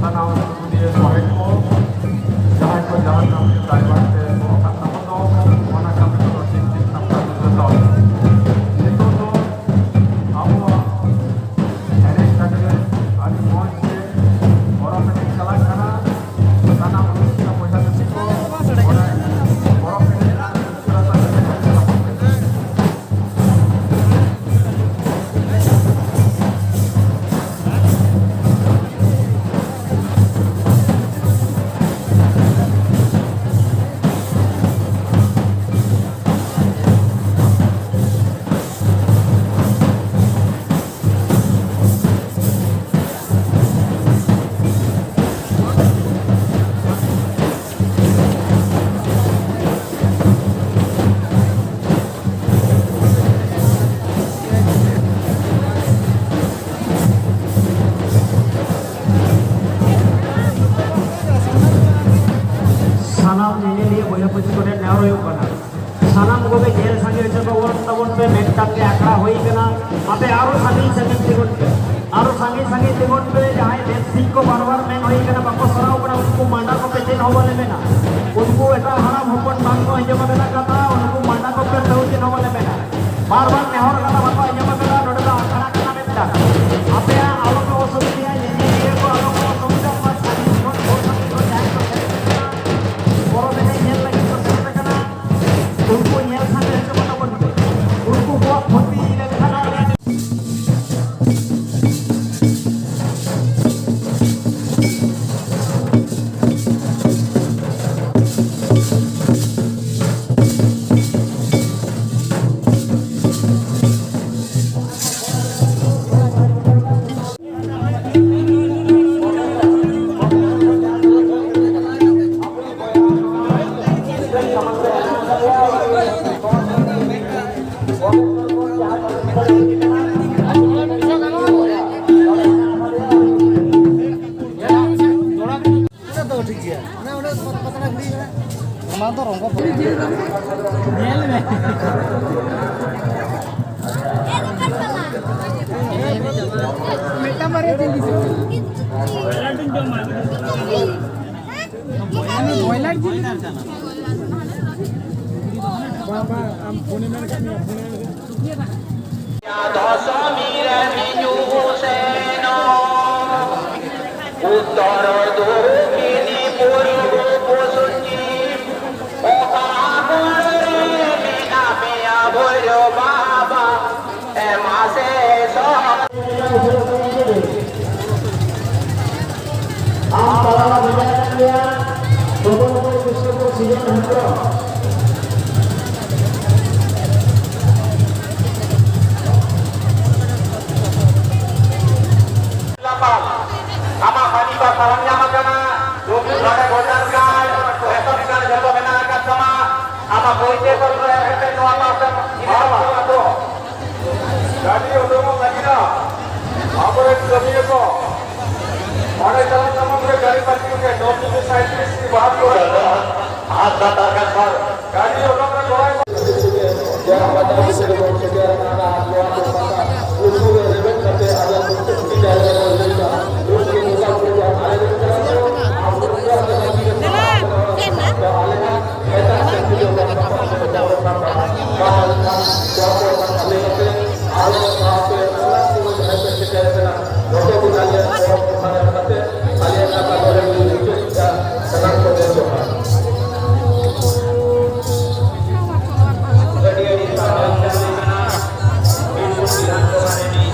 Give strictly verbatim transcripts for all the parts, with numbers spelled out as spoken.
ᱥᱟᱱᱟᱢ ᱥᱩᱥᱩᱱᱤᱭᱟᱹ ᱥᱚᱦᱮᱫ ᱠᱚ, ᱡᱟᱦᱟᱸᱭ ᱠᱚ ᱡᱟᱦᱟᱸ ᱠᱟᱹᱢᱤ ᱫᱟᱭᱵᱷᱟᱨ ᱛᱮ ᱜᱚᱜ ᱟᱠᱟᱫ ᱛᱟᱵᱚᱱ ᱫᱚ, ᱚᱱᱟ ᱠᱟᱹᱢᱤ ᱠᱚᱫᱚ ᱴᱷᱤᱠ ᱴᱷᱤᱠ ᱥᱟᱯᱲᱟᱣ ᱡᱚᱛᱚ᱾ ᱱᱤᱛᱚᱜ ᱫᱚ ᱟᱵᱚᱣᱟᱜ ᱮᱱᱮᱡ ᱥᱮᱨᱮᱧ ᱟᱹᱰᱤ ᱢᱚᱡᱽ ᱜᱮ ᱯᱚᱨᱚᱵᱽ ᱮᱱᱮᱡ ᱪᱟᱞᱟᱜ ᱠᱟᱱᱟ᱾ ᱥᱟᱱᱟᱢ ᱨᱩᱥᱤᱠᱟ ᱵᱚᱭᱦᱟ ᱢᱤᱥᱤ ᱠᱚ ᱚᱱᱟ ᱯᱚᱨᱚᱵᱽ ᱮᱱᱮᱡ ᱨᱮᱱᱟᱜ ᱩᱥᱟᱹᱨᱟ ᱛᱟᱞᱮ ᱛᱮ ᱥᱟᱯᱲᱟᱣ ᱯᱮ᱾ ᱥᱟᱱᱟᱢ ᱧᱮᱧᱮᱞᱤᱭᱟᱹ ᱵᱚᱭᱦᱟ ᱯᱩᱥᱤ ᱠᱚᱴᱷᱮᱱ ᱱᱮᱦᱚᱨ ᱦᱩᱭᱩᱜ ᱠᱟᱱᱟ, ᱥᱟᱱᱟᱢ ᱠᱚᱜᱮ ᱧᱮᱞ ᱥᱟᱸᱜᱮ ᱦᱚᱪᱚ ᱠᱚᱵᱚᱱ ᱛᱟᱵᱚᱱ ᱯᱮ᱾ ᱢᱤᱫᱴᱟᱝ ᱜᱮ ᱟᱠᱷᱲᱟ ᱦᱩᱭ ᱠᱟᱱᱟ, ᱟᱯᱮ ᱟᱨᱚ ᱥᱟᱺᱜᱤᱧ ᱥᱟᱺᱜᱤᱧ ᱛᱤᱸᱜᱩᱱ ᱯᱮ, ᱟᱨᱚ ᱥᱟᱺᱜᱤᱧ ᱥᱟᱺᱜᱤᱧ ᱛᱤᱸᱜᱩᱱ ᱯᱮ᱾ ᱡᱟᱦᱟᱸᱭ ᱵᱮᱥ ᱴᱷᱤᱠ ᱠᱚ ᱵᱟᱨ ᱵᱟᱨ ᱢᱮᱱ ᱦᱩᱭ ᱠᱟᱱᱟ, ᱵᱟᱠᱚ ᱥᱟᱨᱟᱣ ᱠᱟᱱᱟ, ᱩᱱᱠᱩ ᱢᱟᱸᱰᱟ ᱠᱚᱯᱮ ᱪᱮᱫ ᱦᱚᱸ ᱵᱟᱞᱮ ᱢᱮᱱᱟ, ᱩᱱᱠᱩ ᱮᱴᱟᱜ ᱦᱟᱲᱟᱢ ᱦᱚᱯᱚᱱ ᱵᱟᱝ ᱠᱚ ᱟᱸᱡᱚᱢ ᱟᱠᱟᱫᱟ ᱠᱟᱛᱷᱟ, ᱩᱱᱠᱩ ᱢᱟᱸᱰᱟ ᱠᱚᱯᱮ ᱛᱟᱹᱣ ᱪᱮᱫ ᱦᱚᱸ ᱵᱟᱞᱮ ᱢᱮᱱᱟ᱾ ᱵᱟᱨ ᱵᱟᱨ ᱱᱮᱦᱚᱨ ᱠᱟᱛᱷᱟ ᱵᱟᱠᱚ ᱟᱸᱡᱚᱢ ᱟᱠᱟᱫᱟ, ᱱᱚᱰᱮ ᱫᱚ ᱟᱠᱷᱲᱟ ᱠᱟᱱᱟ ᱢᱤᱫᱴᱟᱝ᱾ ᱟᱯᱮᱭᱟᱜ ᱟᱞᱚᱯᱮ ᱚᱥᱩᱵᱤᱫᱷᱟᱭᱟ, ᱧᱮᱧᱮᱞᱤᱭᱟᱹ ᱠᱚ ᱟᱞᱚᱯᱮ ᱚᱥᱩᱵᱤᱫᱷᱟᱜ ᱢᱟ, ᱥᱟᱺᱜᱤᱧ ᱠᱷᱚᱱ, ᱥᱩᱨ ᱥᱟᱺᱜᱤᱧ ᱠᱷᱚᱱ ᱡᱟᱦᱟᱸᱭ ᱠᱚ ᱥᱮᱴᱮᱨ ᱟᱠᱟᱱᱟ, ᱯᱚᱨᱚᱵᱽ ᱮᱱᱮᱡ ᱧᱮᱞ ᱞᱟᱹᱜᱤᱫ ᱠᱚ ᱥᱮᱴᱮᱨ ᱟᱠᱟᱱᱟ, ᱩᱱᱠᱩ ᱧᱮᱞ ᱥᱟᱸᱜᱮ ᱦᱚᱪᱚ ᱠᱚ ᱛᱟᱵᱚᱱ ᱯᱮ᱾ ᱩᱱᱠᱩ ᱠᱚᱣᱟᱜ ᱠᱷᱚᱛᱤ ᱞᱮᱱᱠᱷᱟᱱ ᱟᱞᱮ ᱢᱤᱫᱴᱟᱝ ᱵᱟᱨᱭᱟ ᱡᱤᱞ ᱫᱤᱥᱟᱹ᱾ ᱵᱚᱭᱞᱟᱨ ᱡᱤᱞ᱾ ᱵᱟᱝ, ᱵᱟᱝ, ᱟᱢ ᱯᱷᱳᱱᱮ ᱢᱮᱱ ᱠᱟᱜ ᱢᱮᱭᱟ, ᱯᱷᱳᱱᱮ ᱢᱮ᱾ ᱫᱚᱥᱚᱢᱤ ᱨᱮ ᱦᱤᱡᱩᱜ ᱥᱮᱱᱚᱜ ᱩᱛᱛᱚᱨ ᱫᱚᱠᱷᱤᱱ ᱯᱩᱨᱩᱵ ᱯᱚᱥᱪᱤᱢ, ᱚᱠᱟ ᱢᱩᱞ ᱨᱮ ᱢᱮᱱᱟᱜ ᱢᱮᱭᱟ ᱵᱷᱳᱭᱨᱳ ᱵᱟᱵᱟ? ᱮ ᱢᱟᱥᱮ ᱥᱚᱦ- ᱟᱢ ᱛᱟᱞᱟᱨᱮ ᱢᱮᱱᱟᱭ ᱠᱟᱱ ᱜᱮᱭᱟ, ᱰᱚᱵᱚᱞ ᱵᱚᱭ ᱵᱤᱥᱱᱩᱯᱩᱨ ᱥᱤᱡᱚᱱ ᱦᱮᱢᱵᱨᱚᱢ᱾ ᱞᱟᱯᱟᱢ, ᱟᱢᱟᱜ ᱢᱟᱹᱱᱤ ᱵᱟ ᱥᱟᱨᱦᱟᱣ ᱧᱟᱢ ᱟᱠᱟᱱᱟ᱾ ᱱᱚᱰᱮ ᱵᱷᱳᱴᱟᱨ ᱠᱟᱨᱰ, ᱨᱮᱥᱚᱱ ᱠᱟᱨᱰ ᱡᱚᱛᱚ ᱢᱮᱱᱟᱜ ᱟᱠᱟᱫ ᱛᱟᱢᱟ᱾ ᱟᱢᱟᱜ ᱯᱚᱨᱤᱪᱚᱭ ᱯᱚᱛᱨᱚ ᱮᱢ ᱠᱟᱛᱮ ᱱᱚᱣᱟ ᱯᱟᱥ ᱮᱢ ᱤᱫᱤ ᱫᱟᱲᱮᱭᱟᱜᱼᱟ᱾ ᱜᱟᱹᱰᱤ ᱩᱰᱩᱠᱚᱜ ᱞᱟᱹᱜᱤᱫ ᱫᱚ ᱟᱵᱚᱨᱮᱱ ᱠᱟᱹᱢᱤᱭᱟᱹ ᱠᱚ ᱚᱸᱰᱮ ᱪᱟᱞᱟᱜ ᱛᱟᱵᱚᱱ ᱨᱮ ᱜᱟᱹᱰᱤ ᱯᱟᱨᱠᱤᱝ ᱨᱮ ᱱᱚ ᱛᱤᱱ ᱥᱟᱸᱭᱛᱨᱤᱥ ᱠᱤ ᱵᱟᱦᱟᱛᱛᱳᱨ᱾ ᱦᱟᱛ ᱫᱟᱛᱟᱨ ᱠᱟᱱ ᱥᱟᱨ᱾ ᱜᱟᱹᱰᱤ ᱩᱰᱩᱠ ᱨᱮ ᱜᱚᱲᱚᱭ ᱡᱟᱦᱟᱸ ᱵᱟᱡᱟᱨ ᱥᱮᱫ ᱵᱚᱱ ᱥᱮᱴᱮᱨ ᱟᱠᱟᱱᱟ, ᱱᱚᱣᱟ ᱠᱚ ᱯᱟᱛᱟ ᱩᱱᱠᱩ ᱨᱮ ᱨᱮᱵᱮᱫ ᱠᱟᱛᱮ ᱟᱞᱮ ᱠᱚ ᱪᱮᱫ ᱪᱤᱠᱟᱹ ᱞᱮᱠᱟ ᱠᱚ ᱞᱟᱹᱭ ᱮᱫᱟ, ᱩᱱᱠᱩ ᱢᱚᱴᱟ ᱢᱩᱴᱤ ᱟᱞᱮ ᱞᱮᱠᱟ ᱠᱚ ᱟᱵᱚ ᱠᱚ ᱟᱞᱮ ᱦᱚᱸ ᱮᱴᱟᱜ ᱥᱮᱫ ᱛᱮᱜᱮ ᱚᱱᱟ ᱠᱟᱛᱷᱟ ᱠᱚ ᱨᱚᱲ ᱠᱟᱱ ᱛᱟᱦᱮᱸᱫ᱾ ᱵᱟᱝ ᱞᱮᱠᱷᱟᱱ ᱱᱚᱣᱟ ᱠᱚ ᱠᱟᱛᱷᱟ ᱞᱟᱹᱭ ᱠᱟᱛᱮ ᱟᱨ ᱥᱟᱶᱛᱮ ᱥᱟᱱᱟᱢ ᱠᱚ ᱡᱟᱦᱟᱸᱭ ᱯᱮ ᱥᱮᱴᱮᱨ ᱟᱠᱟᱱᱟ, ᱡᱚᱛᱚ ᱜᱮ ᱟᱞᱮᱭᱟᱜ ᱯᱚᱨᱚᱵᱽ ᱠᱚ ᱢᱟᱱᱟᱣ ᱠᱟᱛᱮ ᱟᱞᱮᱭᱟᱜ ᱠᱟᱛᱷᱟ ᱱᱚᱰᱮ ᱜᱮ ᱢᱩᱪᱟᱹᱫ ᱮᱫᱟ᱾ ᱥᱟᱱᱟᱢ ᱠᱚ ᱡᱚᱦᱟᱨ᱾ ᱟᱹᱰᱤ ᱟᱹᱰᱤ ᱥᱟᱨᱦᱟᱣ ᱪᱟᱞ ᱠᱟᱱᱟ᱾ ᱵᱤᱨᱵᱷᱩᱢ ᱵᱤᱫᱷᱟᱱ ᱥᱚᱵᱷᱟ ᱨᱮ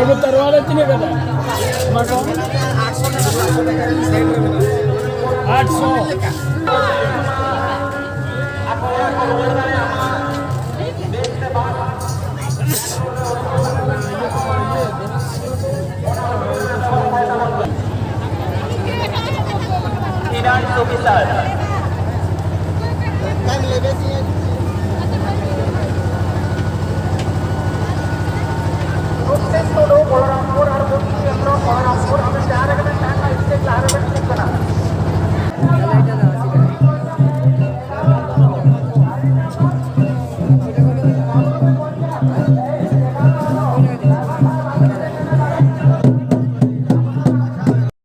ᱵᱟᱹᱵᱩ, ᱛᱟᱨᱣᱟᱲᱤ ᱛᱤᱱᱟᱹᱜ ᱠᱟᱛᱮ? ᱟᱴᱥᱚ᱾ Finance officer.